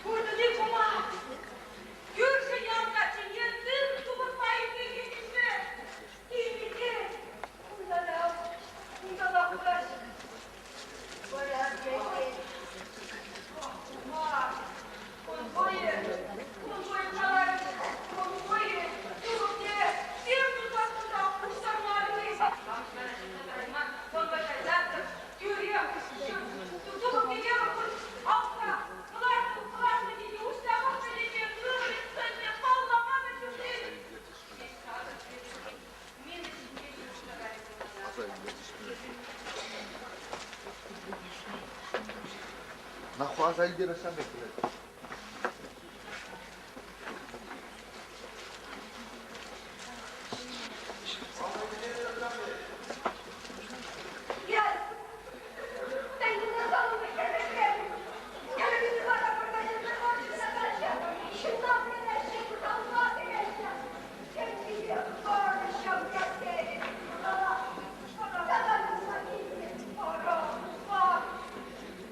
Куртӑн-и, кума? Кӳршӗ ял каччине тыр тупӑкпа илсе килнӗччӗ. Килнӗ унталла, унталла хутаҫ. Кума, ун вӑйӗ, ун вӑйӗ каларӗҫ, ун вӑйӗ тупӑкне тем туса туса пуҫтармарӗ-и? Тӑнпа кайсассӑн тӳрех тупӑкне алтса кӑлартӑм, кӑлартӑм тете уҫса пӑхнӑ тете ывӑлӗн сӑнне паллама та ҫук тет. Нахуй аса илтересшӗн пек пулать.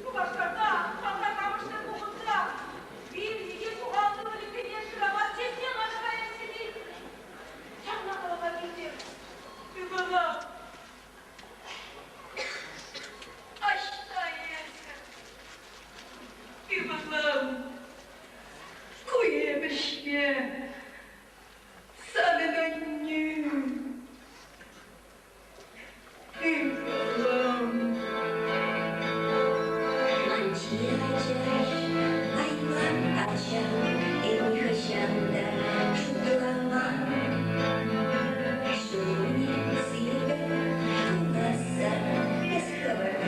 Шупашкарта ҫамрӑк амӑшне пухӑнса вилнӗ ҫухалнӑ ывӑлӗсене шырама чӗнсе ларса каяҫҫӗ-и? Ҫакна калама килтӗм. Ывӑлӑм, ӑҫта эсӗ? Ывӑлӑм, ку эпӗ-ҫке, санӑн аннӳ. Ывӑлӑм. Ман чи ачаш, айван ача, эп нихӑҫан та шутламан. Ҫуркунне сивӗ пуласса, эс хӑвӑрт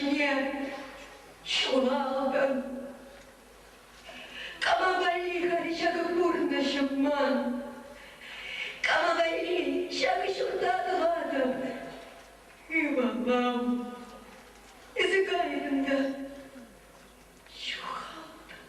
ҫине ҫуралтӑм. Кама валли халь ҫакӑ пурнӑҫӑм ман? Кама валли ҫакӑ ҫурта тӑватӑп? Ывӑлӑм, эсӗ кайрӑн та ҫухалтӑн.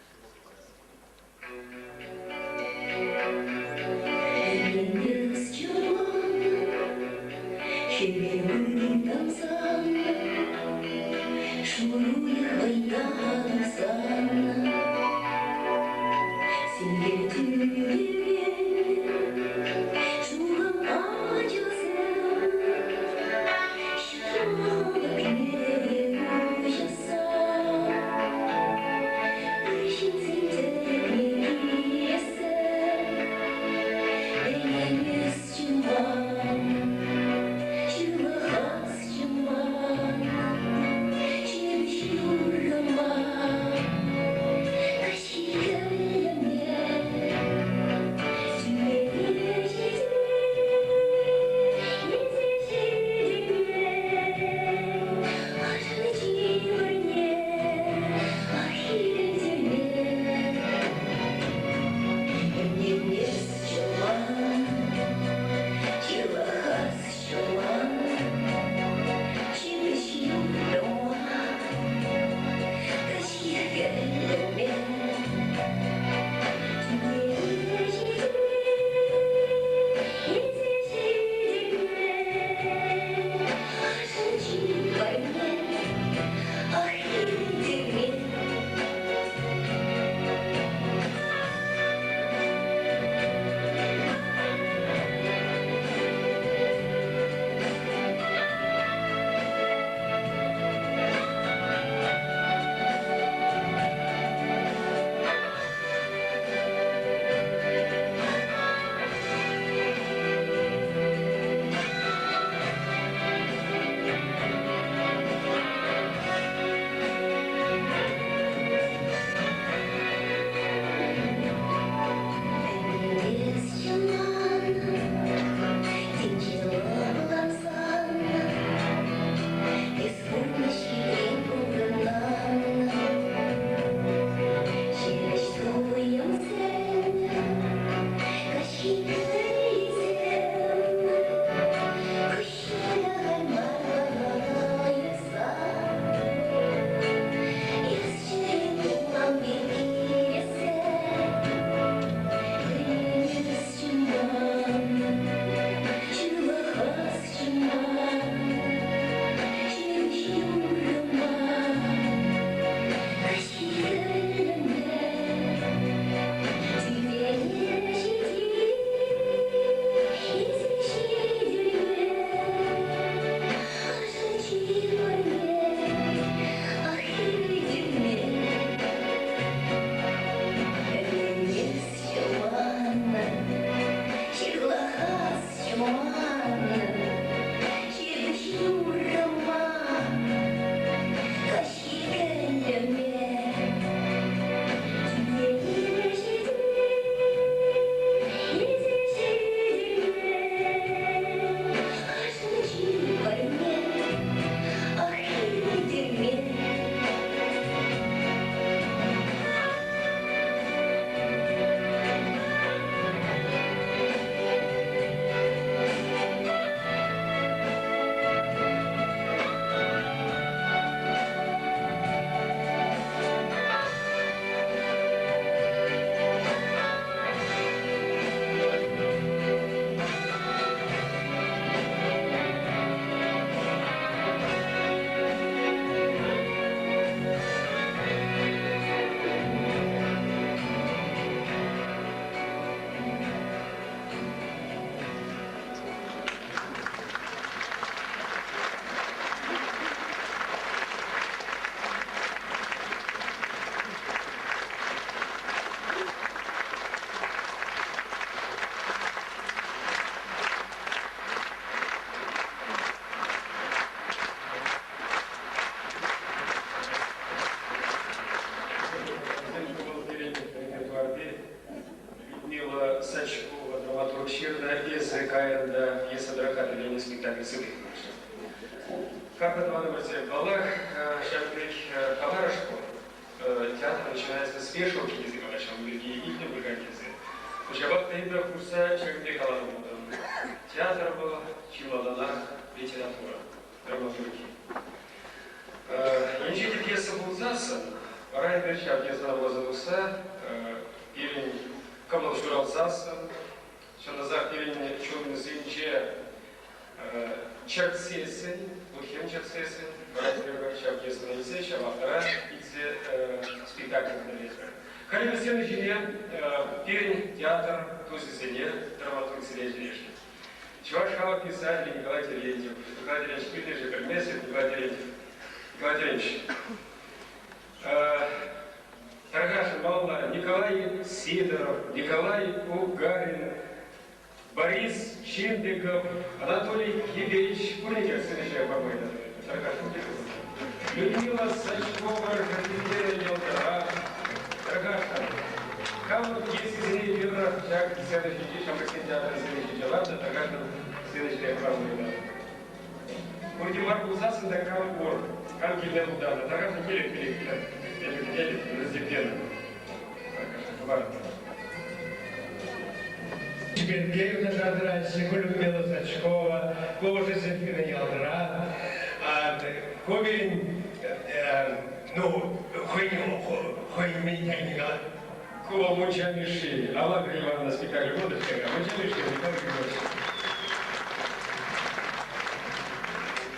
Людмила Сачкова драматург ҫырнӑ «Эсӗ кайрӑн та» пьеса тӑрӑх хатӗрленӗ спектакль сыпӑкӗ. Хаклӑ тӑванӑмӑрсем, паллах, ҫак пек каларӑш пур. Театр начинается с вешалки тесе калаҫҫӗ, ун пирки илтнӗ пуль-ха тесе. Ҫапах та эпӗ хушса ҫакӑн пек каланӑ пултӑм. Театр вӑл чи малтанах литература, драматурги. Енчен те пьеса пулсассӑн, вара эпир ҫав пьесӑна вуласа тухса пирӗн кӑмӑл ҫуралсассӑн, чӑнласах пирӗн чунсенче чӗртсессӗн, хӗм чӗртсессӗн, вара эпир ҫав пьесӑна илсе, ҫав автора илсе спектакль хатӗрлетпӗр. Халӗ вӗсем ҫине пирӗн театр тусӗсене, драматургсене чӗнесшӗн. Чӑваш халӑх писателӗ Николай Терентьев, Николай Терентьев пиртен пӗлместӗп, Николай Терентьев. Николай Терентьевич, тархасшӑн малалла Николай Сидоров, Николай Угарин, Борис Чиндыков, Анатолий Кибеч, пурне те сцена памайна. Тархасшӑн Людмила Сачкова, Жозефина Ялтӑра, тархасшӑн. Камӑн пьесисене эпир ҫак сцена ҫинче, ҫамрӑксен театрӗн сцени ҫинче лартнӑ, тархасшӑн сцена ҫине хӑвармалла. Пурте мар пулсассӑн та кам пур, кам килме пултарнӑ, тархасшӑн килӗр, килӗр, килӗр. Эпӗ кӗтетӗп, Жозефина. Тархасшӑн хӑварӑр. Чиперкке юнашар тӑраҫҫӗ Людмила Сачкова, Гоша Зефира Ялтӑра. Ку пирӗн, ну, хӑйӗн Николай. Ку вӑл Мунча Мишши. Алла Ивановна спектакль пулнӑ-ҫке. Мунча Мишши, Николай Григорьевич.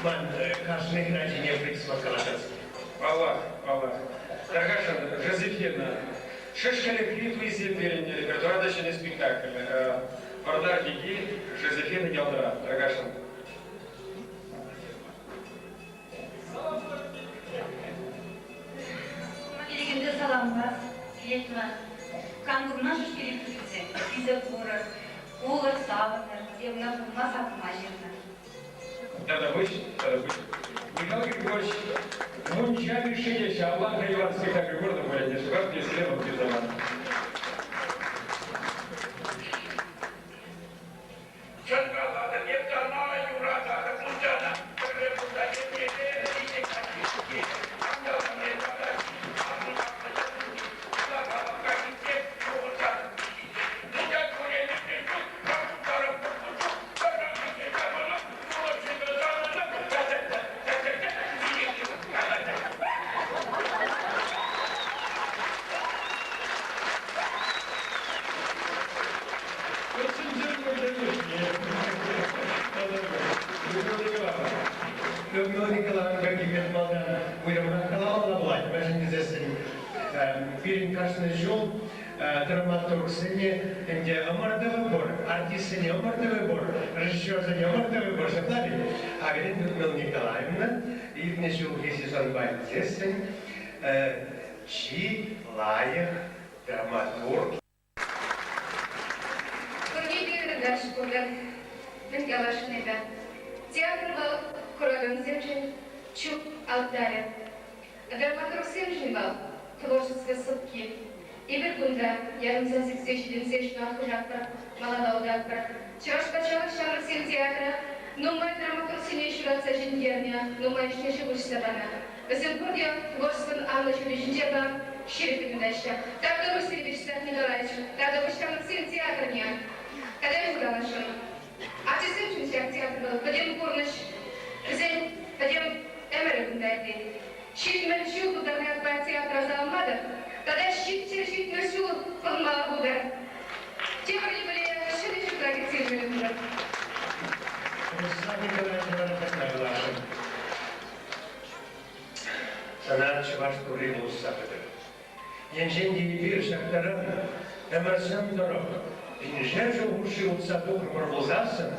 Ман кашни хӗрачине присмак калакас. Паллах, паллах. Тархасшӑн, Жозефина, Шӗшкӗлӗхри туйсем пирӗн репертуарта та ҫӗнӗ спектакль. Вӑрнар пики Жозефина Ялтӑра. Тархасшӑн. Килекенде саламлас килет ман. Кам курман шӗшкӗлӗх туйсем, килсе курӑр, кулӑр, савӑнӑр, эп ӑна курма савӑнма ҫырнӑ. Тавтапуҫ, тавтапуҫ. Михаил Григорьевич, мунча Мишшине ҫапла Иван спектакль курнӑ пуль ӗнтӗ, шӑпах пьесине вӑл ҫырса панӑ. Чӑн калатӑп, эп сана юрататӑп, мунчана пӗрре пулса кӗртмелле, ҫитет каччи, ангелсене тата Людмила Николаевна пирки малтан уйрӑмрах каламалла пулать, мӗншӗн тесессӗн пирӗн кашни ҫул драматургсене ӗнтӗ ӑмӑртӑвӗ пур, артистсене ӑмӑртӑвӗ пур, режиссерсене ӑмӑртӑвӗ пур, ҫапла ведь? А пирӗн Людмила Николаевна иртнӗ ҫулхи сезонпа илсессӗн чи лайӑх драматург. Пурне те ырӑ каҫ пултӑр. Мӗн каласшӑн эпӗ? Театр вӑл куракансемшӗн чуп алтарӗ. Драматургсемшӗн вӑл творчество сӑпки. Эпир кунта ярӑнса сиксе ҫитӗнсе ҫунат хушатпӑр, малалла утатпӑр. Чӑваш патшалӑх ҫамрӑксен театрӗ нумай драматургсене ҫуратса ҫӗнтернӗ, нумай ӗҫне уҫса панӑ. Вӗсем пурте творчествӑн анлӑ ҫулӗ ҫинче кӑна ҫирӗп тытӑнаҫҫӗ. Тавтапуҫ сире, Вячеслав Николаевич, тавтапуҫ ҫамрӑксен театрне. Тата мӗн каласшӑн? Ачасемшӗн ҫак театр вӑл пӗтӗм пурнӑҫ, вӗсен пӗтӗм ӗмӗрӗ кунта иртет. 70 ҫул тултарнӑ ятпа театра саламлатӑп тата 770 ҫул пурӑнмалла пултӑр. Тепӗр юбилея ҫӗнӗ ҫуртра кӗтсе илме тытӑнӑр. Вячеслав Николаевич вара ҫакна каласшӑн. Сана чӑваш турри пулӑшса пытӑр. Енчен те эпир ҫак таран ӗмӗрсем тӑрӑх пиншер ҫул хушши утса тухрӑмӑр пулсассӑн,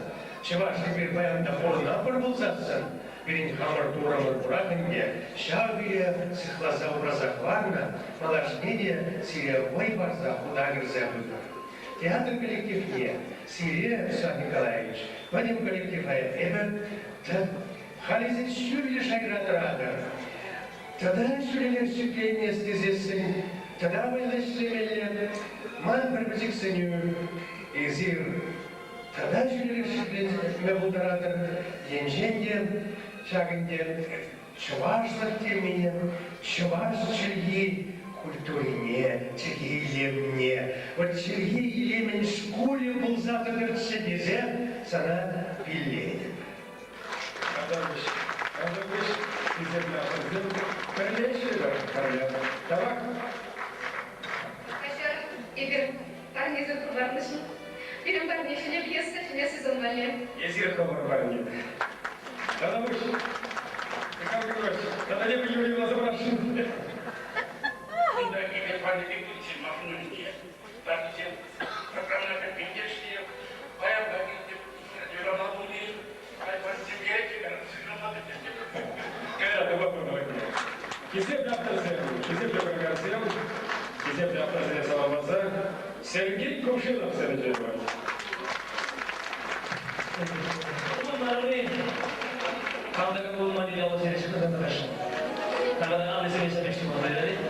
чӑваш эпир паян та пурӑнатпӑр пулсассӑн, пирӗн хамӑр туррӑмӑр пурах ӗнтӗ, ҫав пире сыхласа упраса хӑварнӑ, малашне те сире вӑй парса хута кӗрсе пытӑр. Театр коллективне сире, Вячеслав Николаевич, пӗтӗм коллектива эпӗ халь эсир ҫӳллӗ шайра тӑратӑр. Тата ҫӳлелле ҫӗкленес тесессӗн тата вӑйлӑ ӗҫлемелле. Ман пӗр пӗчӗк сӗнӳ. Эсир тата ҫӳлерех ҫӗкленме пултаратӑр. Енчен те. Ҫак ӗнтӗ чӑвашлӑх темине, чӑваш чӗлхи культурине, чӗлхе илемне, вӑт чӗлхе илемӗн шкулӗ пулса тӑтӑрччӗ тесе сана пиллетӗп. Тавтапуҫ. Тавтапуҫ, хисеплӗ авторсем. Пӗрле ӗҫлӗпӗр, пӗрле. Тавах. Каҫар, эпир парнесӗр хӑварнӑшӑн. Пирӗн парне ҫӗнӗ пьеса, ҫӗнӗ сезон валли. Эсир хӑвӑр парне. Тавтапуҫ. Михаил Григорьевич, тата тепӗр юрӑ юрласа парасшӑн. Кунта эпир парнепе килчӗ машинӑсене. Парнесем программӑна кӗртмен те ӗҫлейӗп. Паян та килтӗм. Юрама пулни, Хисеплӗ авторсем, хисеплӗ куракансем, хисеплӗ авторсене саламласа Сергей Кувшинов сцена Улмалли калтӑкӑн улмалли алӑсене ҫыхса тӑрӑшнӑ. Тата аллисене ҫапӑҫтӑмӑр.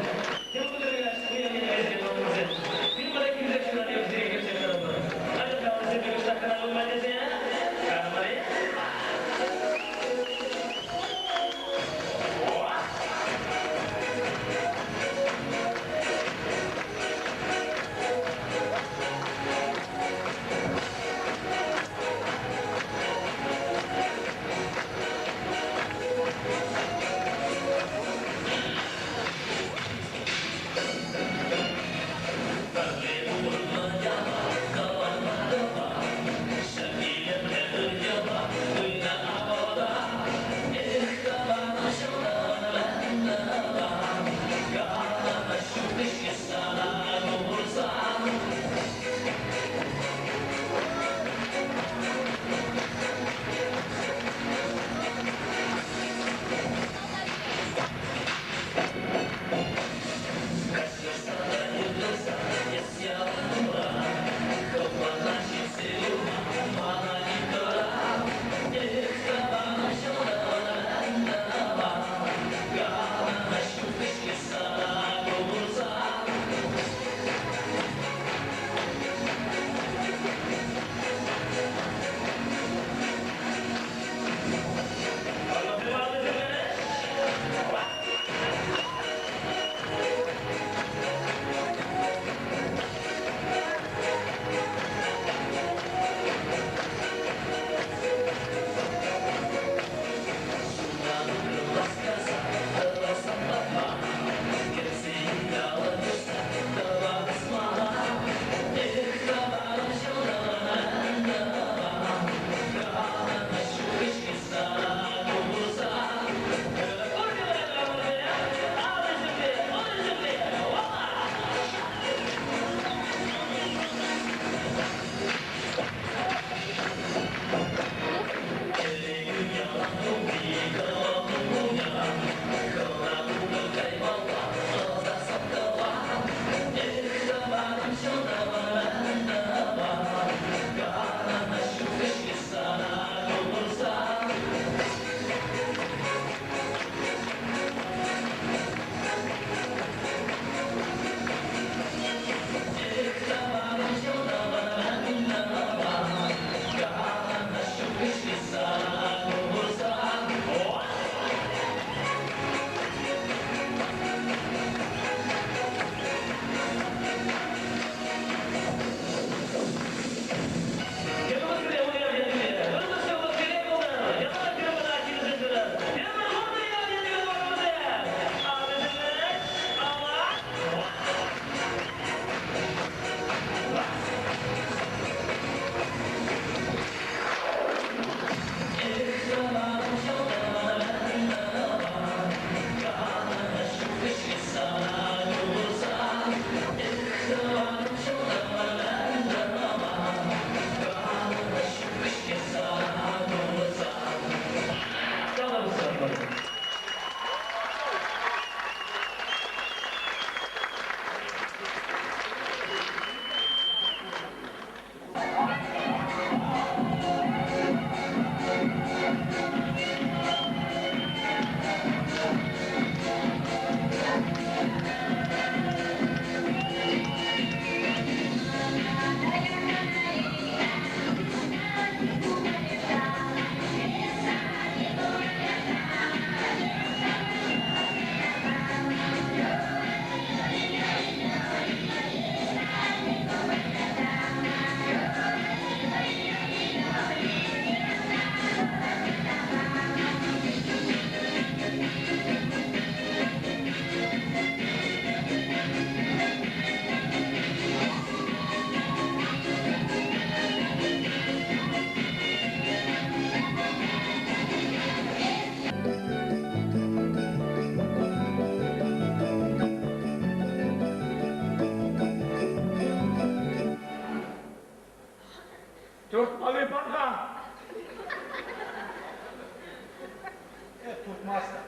Туртмастӑп.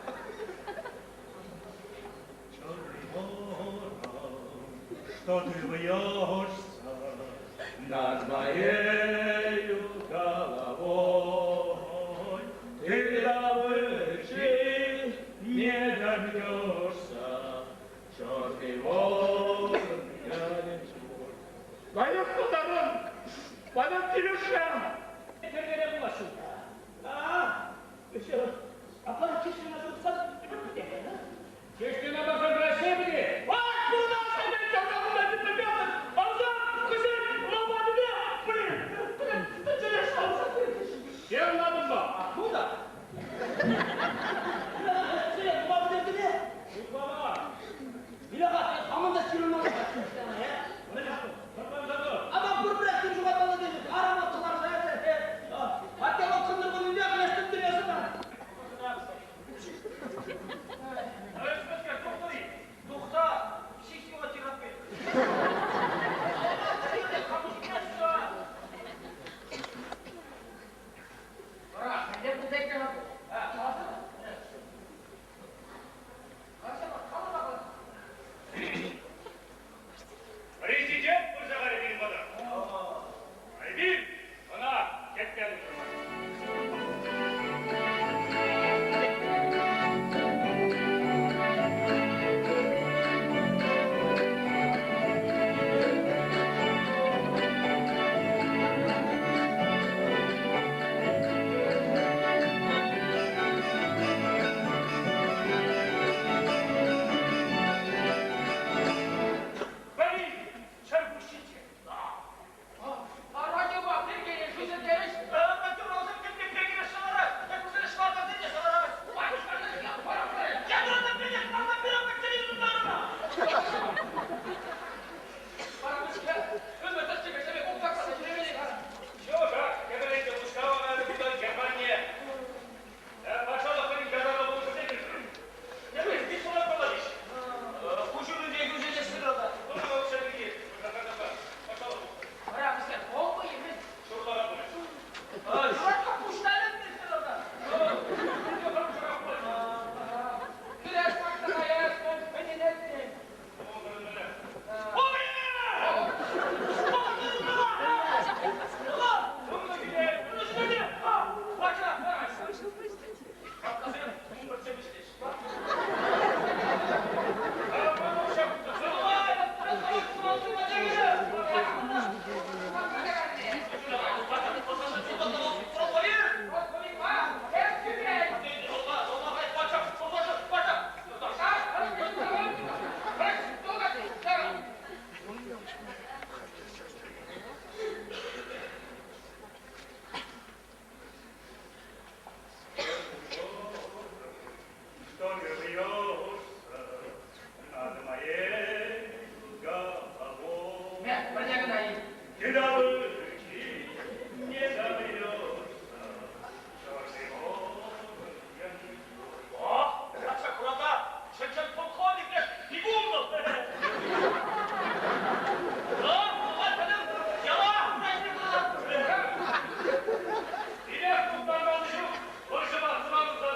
Черный ворон, что ты вьешься над моею головой, ты добычи не добьешься, черный ворон, я не твой. Лайӑх тутарӑн, мана килӗшрӗ. Тӗрмере пуласшӑн. Апла чечена тытсан Чечена парсан Россия пире. Ҫырнӑ Откуда? Президент пырса кайрӗ пирӗн пата. Эпир ӑна кӗтме тытӑнман. Пӗри чӗркуҫҫинче. Чӑвашах кӗпӗрленсе Мускава кайнӑ пулсан Германие патшалӑх хӑйӗн ятарлӑ пулӑшӑвне килӗшрӗ. Что не льешься над моей головой? Ты добычи не добьешься, черный ворон, я не твой. О, наша курака, чӑн-чӑн полковник леш, бегун Илех тустармалли ҫук, вӑрҫӑпа сӑмахӑмса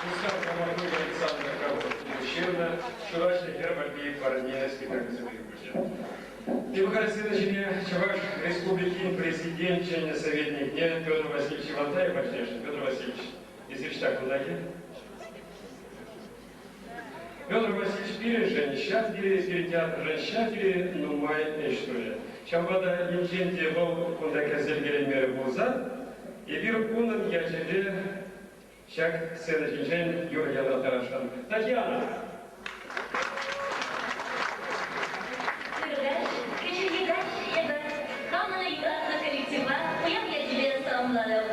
Мускав командирӗ Александр Кавров ҫырнӑ Ҫураҫнӑ хӗр валли парне спектакльсем пулчӗ. Демократсен ҫине Чӑваш Республикин Президенчӗн советникне Петр Васильевич Ивантаева чӗнесшӗн. Петр Васильевич, эсир ӑҫта кунта-и? Петр Васильевич пирӗншӗн ҫав тери пирӗн театршӑн ҫав тери нумай ӗҫ турӗ. Ҫавӑнпа та енчен те вӑл кунта кӗрсе ӗлкӗреймерӗ пулсан, эпир унӑн ячӗпе ҫак сцена ҫинчен юрӑ янраттарасшӑн. Татьяна! Ыркаҫ, кӗҫӗнхи каҫ эпӗ хамӑн юратнӑ коллективпа уяв ячӗпе саламлатӑп.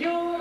Юр.